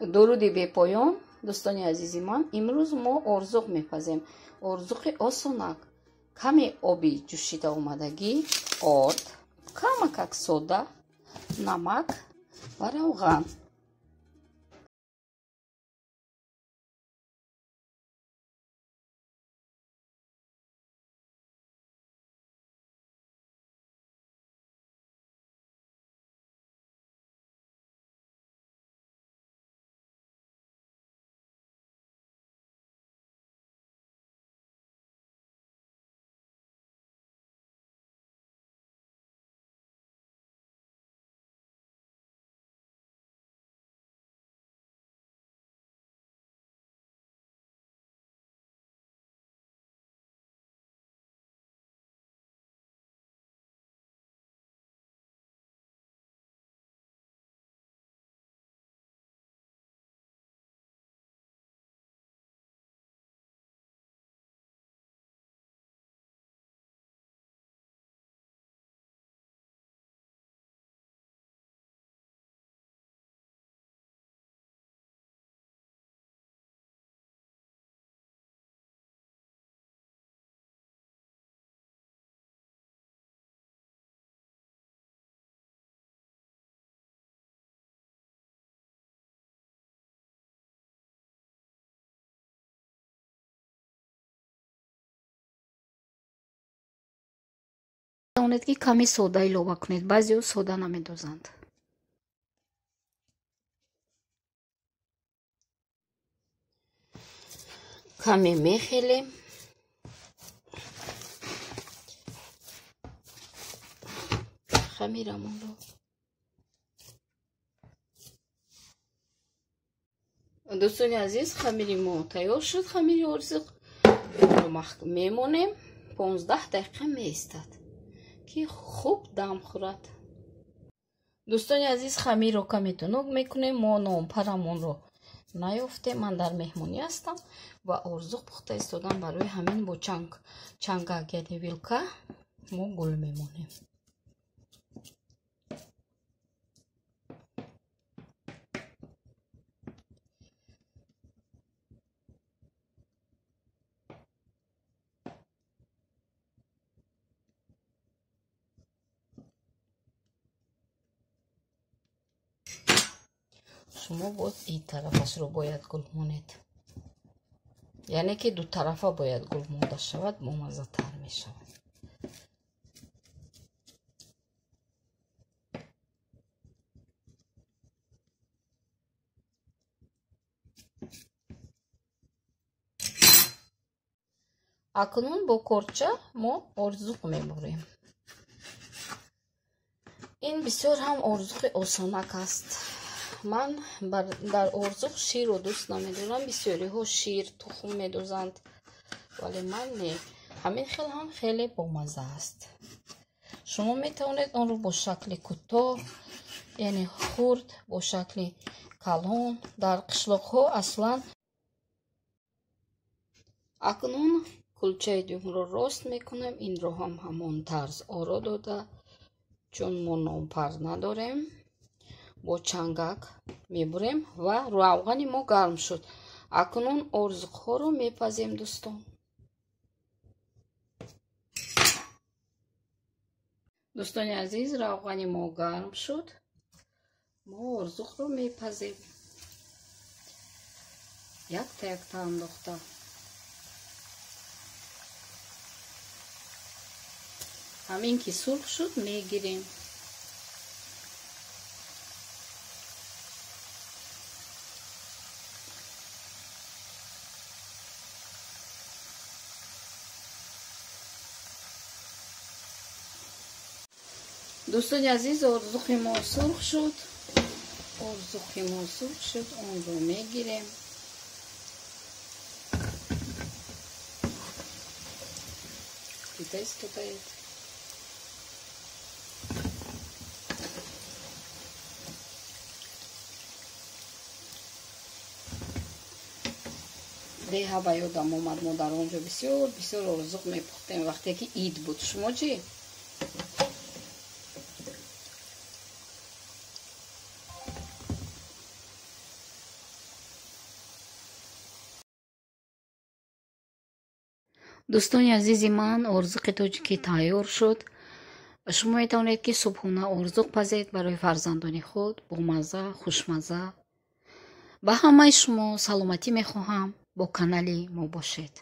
Дуруди бепоён, дӯстони азизи ман, имрӯз мо орзуқ мепазем. Орзуқи осонак. Каме оби ҷӯшида омадагӣ, орд, камакак сода, намак ва равған. Метавонед ки каме сода илова кунед, баъзеҳо сода намедозанд. Каме мехелем. Хамирамонро. Дӯстони азиз, хамири мо тайёр шуд, хамири орзуқ. Мемонем, 15 дақиқа меистад ки хуб дам хӯрад. Дӯстони азиз, хамирро каме тунук мекунем. Мо нонпарамонро наёфтем. Ман дар меҳмонӣ ҳастам ва орзуқ пухта истодам. Барои ҳамин бо чангак, яъне вилка, мо гул мемонем. Шумо боз ин тарафашро бояд гул монед, яъне ки дутарафа бояд гул монда шавад, бомаззатар мешавад. Акнун бо корча мо орзуқ мебурем. Ин бисёр ҳам орзуқи осонак аст. Ман дар орзуқ ширро дӯст намедорам. Бисёриҳо шир, тухм медозанд, вале ман не. Ҳамин хел ҳам хеле бомазза аст. Шумо метавонед онро бо шакли кӯтоҳ, яъне хурд, бо шакли калон. Дар қишлоқҳо аслан. Акнун кулчаи дуюмро рост мекунем. Инро ҳам ҳамон тарз оро дода, чун мо нонпар надорем, бо чангак мебурем ва равғани мо гарм шуд. Акнун орзуқҳоро мепазем, дӯстон. Дӯстони азиз, равғани мо гарм шуд. Мо орзуқро мепазем. Якта якта андохта. Ҳамин ки сурх шуд, мегирем. Дӯстони азиз, орзуқи мо сурх шуд. Орзуқи мо сурх шуд, онро мегирем. Дида истодаед. Деҳа ба ёдам омад, мо дар он ҷо бисёр бисёр орзуқ мепухтем вақте ки ид буд. Шумо чӣ? Дӯстони азизи ман, орзуқи тоҷикӣ тайёр шуд. Шумо метавонед, ки субҳона орзуқ пазед барои фарзандони худ, бомазза, хушмазза. Ба ҳамаи шумо саломатӣ мехоҳам. Бо канали мо бошед.